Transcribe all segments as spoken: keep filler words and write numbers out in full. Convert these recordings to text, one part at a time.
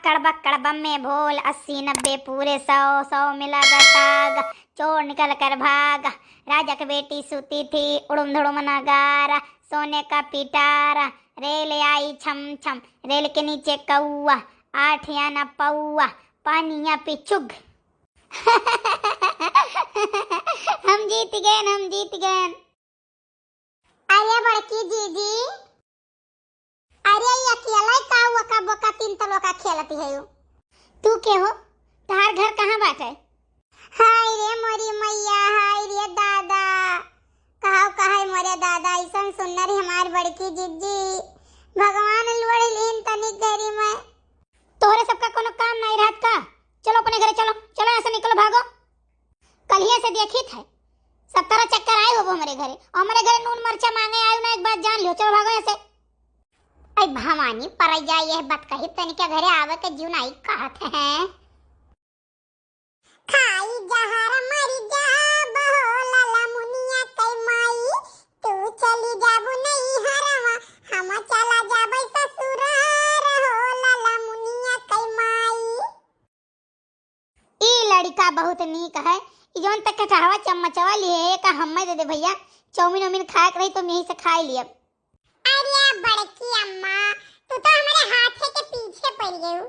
कड़बक कड़बम में भोल, अस्सी नब्बे पूरे सौ, सौ मिला गा ताग, चोर निकल कर भाग। राजा की बेटी सूती थी, उड़ुम धुड़ुम नगारा, सोने का पिटारा। रेल आई छम छम, रेल के नीचे कौआ, आठ आना पौआ, पानिया पिछुग। हम जीत गए, हम जीत गए। अरे बड़की जीजी, अरे ये अकेला ही का वका बोका तीन तलोका खेलती है? तू के हो? तहार घर कहाँ बाटे? हाय रे मोरी मैया, हाय रे दादा, कहाव कहाय मोरे दादा, ऐसन सुन्नर हमार बड़की जीजी, भगवान लोढ़ लीन तनिक देरी में। तोहरे सबका कोनो काम नहीं रहत का? चलो अपने घरे चलो, चलो यहाँ से निकलो, भागो। कलिया से देखित है, सब तरह चक्कर आए होबो हमरे घरे, और हमरे घरे नून मरचा मांगे आयु ना, एक बात जान लियो, चलो भागो यहाँ से। ऐ भवानी, पर जा यह बात कही तनिक घरे आवे के जीव नाई कहत है। खाई जहर मरी जाब हो लाला मुनिया कै माई, तू चली जाबू नैहरवा, हम चला जाबै ससुरार हो लाला मुनिया कै माई। ई लड़िका बहुत नीक है, ई जौन तक कटहवा चम्मचवा लिए है, का हम्मे दे दे भैया, चाउमीन उमीन खाए के रही तो हम यहीं से खाए लियब। अरे बड़की अम्मा, तू तो हमरे हाथे के पीछे पड़ गयू,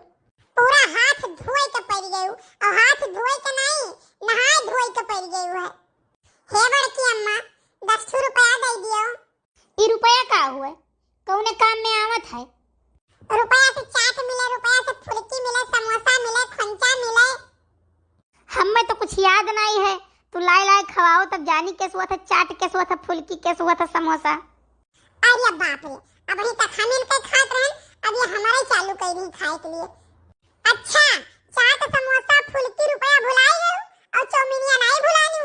पूरा हाथ धोए के पड़ गयू, और हाथ धोए के नहीं, नहाए धोए के पड़ गयू है। हे बड़की अम्मा, दस ठो रुपया दे दियो। ई रुपया का हुए? कौने काम में आवत है? रुपया से चाट मिले, रुपया से फुलकी मिले, समोसा मिले, खोंचा मिले। हमें तो कुछ याद नहीं है, तू लाए लाए खवाओ तब जानी केस हुआ था, चाट केस हुआ था, फुलकी केस हुआ था, समोसा। अरे बाप रे, अबहीं तक हम इनके खात रहन, अब ये हमारे चालू कर रही खाए के लिए। अच्छा, चाट समोसा फुलकी रुपया भुलाई गयू और चौमिनिया नहीं भुलानी?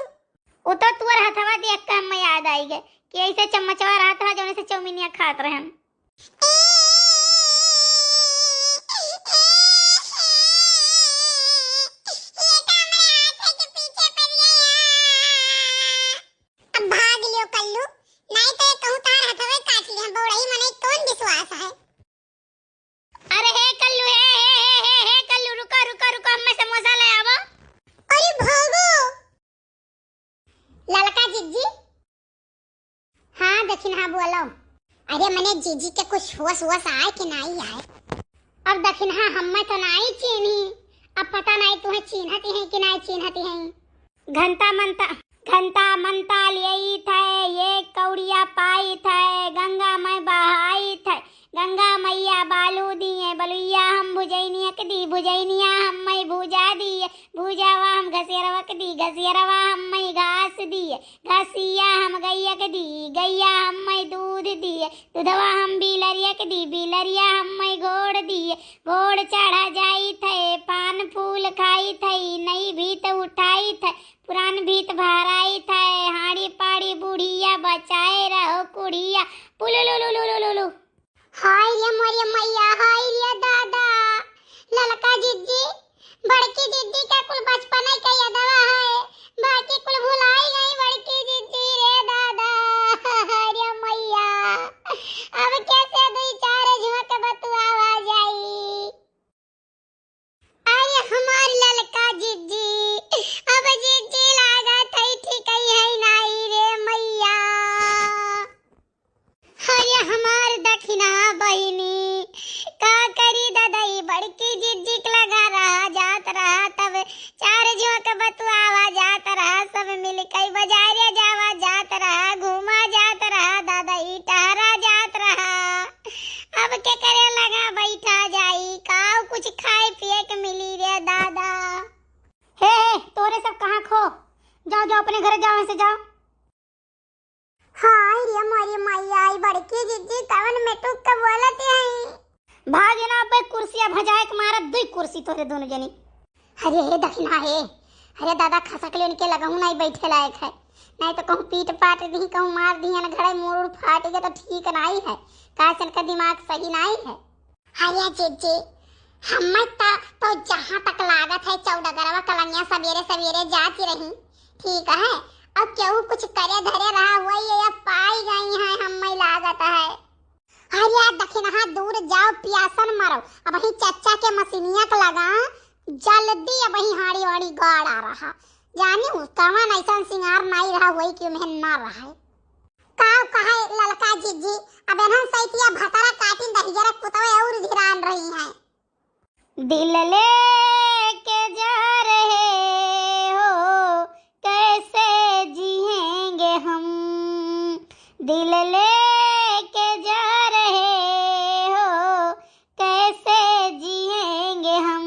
वो तो तुअर हथवा देख के हमें याद आई गए कि ऐसे चम्मचवा रहत रहा जौने से चौमिनिया खात रहन। अब भाग लियो कल्लू, नहीं तो ये कहूँ तार हथवे काट लिया, बौड़ई मने कौन विश्वास है? अरे हे कल्लू, हे, हे, हे, हे, हे कल्लू, रुको, रुको, रुको, हमें समोसा ले आवो। अरे भागो। ललका जिज्जी। हाँ दखिनहा, बोलो। अरे मने जिज्जी के कुछ होश वोश आए कि नाई आए? अब दखिनहा, हमें तो नाई चीन्ही, अब पता नाई तुहें चीन्हती हैं कि नाई चीन्हती हैं। घंटा मंता, घंटा मंता लियई थे, ये कौड़िया पाई थे, गंगा मैं बहाई थे, गंगा मैया बालू दिए, बलुइया हम भुजैनिया के दी, भुजैनिया हम मैं भूजा दिए, भूजावा हम घसेरवा के दी, घसेरवा हम मैं घास दिए, घसिया हम गैया के दी, गैया हम मैं दूध दिए, दूधवा हम बिलरिया के दी, बिलरिया हम मैं घोड़ दिए, घोड़ चढ़ा जाई थे, पान फूल खाई थे, नई भीत उठाई थे, पुरान भीत भराई थे, हाड़ी पाड़ी बुढ़िया बचाए रहो कुढ़िया, पुलुलुलुलुलुलु। हाय रे मोरे मैया, हाय रे दादा, ललका जिज्जी, बड़की जिज्जी का कुल बचपन के यादवा है, बाकी कुल भुलाई गई बड़की जिज्जी रे दादा। हाय रे मैया, अब कैसे दुई चार झोंक बतुआवा जाई? अरे हमार ललका जिज्जी, अब जिज्जी लागत है ठीक है नाई रे मैया। अरे हमार दखिना बहिनी, का करी ददई, बड़की जिज्जी के लगा रहा, जात रहा, तब चार झोंक बतुआवा जात रहा, सब मिल के बाजारे जावा जात रहा, घूमा जात रहा, ददई टहरा जात रहा। अब के करे लगा बैठा जाई, काऊ कुछ खाए पिए के मिली रे दादा। हे, हे, तोरे सब कहाँ खो? जाओ, जाओ, अपने घरे जाओ, यहाँ से जाओ। हाय रे मोरी माई, आई बड़की जिज्जी कवन मेटुक के बोलत हई। भाग ना अबे कुर्सिया भजाए के मारत दुई कुर्सी तोरे दोनों जनी। अरे हे दखिना हे, अरे दादा खसक ले उनके लगहूँ नहीं बैठे लायक है, नहीं तो कहूँ पीट पाट दी, कहूँ मार दी, अन घड़े मूड़ फाट गए तो ठीक नहीं है, काहे से इनका दिमाग सही नहीं है। अरे जिज्जी, हम्मे त तो जहाँ तक लागत है चौडगरवा कलंगिया सबेरे सबेरे जात रही, ठीक है, अब केहू कुछ करे धरे रहा हुआ ये अब पाई गई है, हम्मे लागत है। अरे दखिनहा दूर जाओ, पियासन मरो। अबहीं चच्चा के मशीनिया के लगा, जल्दी अबहीं हाड़ी वाड़ी गाड़ा रहा। जानी उ कवन ऐसन सिंगार नाई रहा होई कि उन्हें ना रहे। का कहे ललका जिज्जी, अब एनहन सैतिया भतरा काटिन दहिजरा कुतवे और धिरान रही हैं। दिल लेके जा रहे हो, कैसे जिएंगे हम? दिल लेके जा रहे हो, कैसे जिएंगे हम?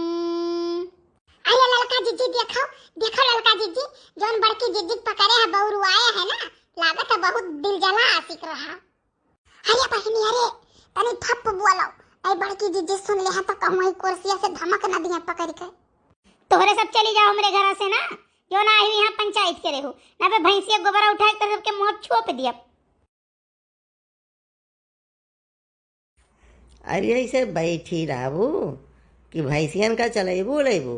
अरे ललका जिज्जी, देखो, देखो ललका जिज्जी, जौन बड़की जिज्जी के पकड़े है, बउरुआए है ना, लागत है बहुत दिलजला आशिक रहा। अरे बहिनी, अरे तनी ठप बोलो, ऐ बड़की जिज्जी सुन ले हैं तो कहूँ ई कुर्सिया से धमक न दिया पकड़ के। तोहरे सब चली जाओ हमरे घरा से ना, जो ना आई यहाँ पंचायत के रहो, ना पे भैंसिया गोबरा उठा के तोहरे सबके मुँह छोप दिया। अरे ऐसे बैठी रहबू कि भैंसियन का चलेबू लेबू?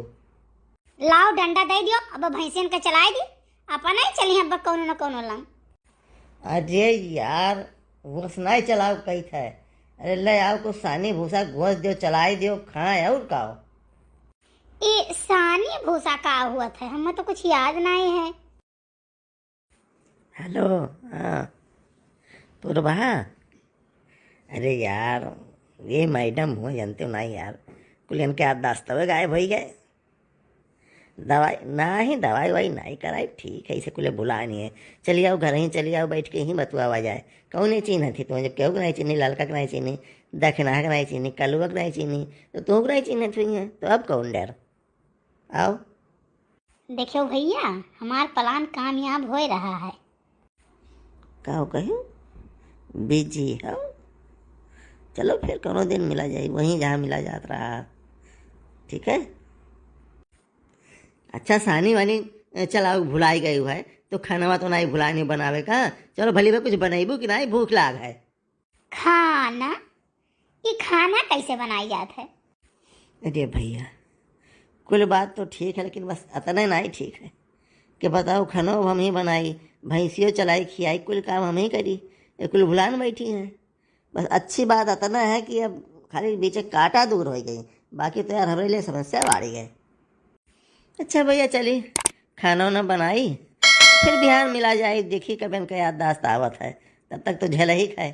लाओ डंडा दे दियो, अब भैंसियन का चलाए दी, अपन नहीं चली अब कौनो न कौनो लंग। अरे यार, वस नहीं चलाओ कही थे। अरे ले आओ कुछ सानी भूसा गोस दियो, चलाए दियो, खाए और काओ। ई सानी भूसा का हुआ था, हमें तो कुछ याद नहीं है। हेलो, हाँ, पुरबा। अरे यार, ये मैडम हुआ, जानते हो ना यार, कुल इनके याददाश्त गायब हो गए। दवाई नहीं, दवाई वाई नहीं कराई, ठीक है, इसे कुले बुला नहीं है। चली आओ घर ही, चली आओ, बैठ के ही बतुआवा जाए। कौन ही चीन्ह थी तुम्हें, जब केहू के नहीं चीन्ही, ललका के नहीं चीन्ही, दखिनहा के नहीं चीन्ही, कलुआ के नहीं चीन्ही, तो तुहू के नहीं चीन्हत हुई है, तो अब कौन डर? आओ। देखियो भैया, हमार प्लान कामयाब हो रहा है। का हो कहे? बिजी हो? चलो फिर कोनो दिन मिला जाए, वहीं जहाँ मिला जात रहा। ठीक है? अच्छा, सानी वानी चलाओ, भुलाई गई है, तो खानवा तो नहीं भुलानी बनावे का। चलो भली बा, कुछ बनैबू कि नहीं, भूख लाग है। खाना? ई खाना कैसे बनाई जात है? अरे भैया, कुल बात तो ठीक है, लेकिन बस अतने नहीं ठीक है कि बताओ, खानो हम ही बनाई, भैंसियो चलाई, खियाई, कुल काम हम ही करी, ये कुल भुलान बैठी हैं। बस अच्छी बात अतना है कि अब खाली बीचे काटा दूर हो गई, बाकी तो यार हमरे लिए समस्या बाढ़ गई। अच्छा भैया, चली खाना वाना बनाई, फिर बिहान मिला जाए, देखी कब इनका याददाश्त आवत है, तब तक तो झेल ही खाए।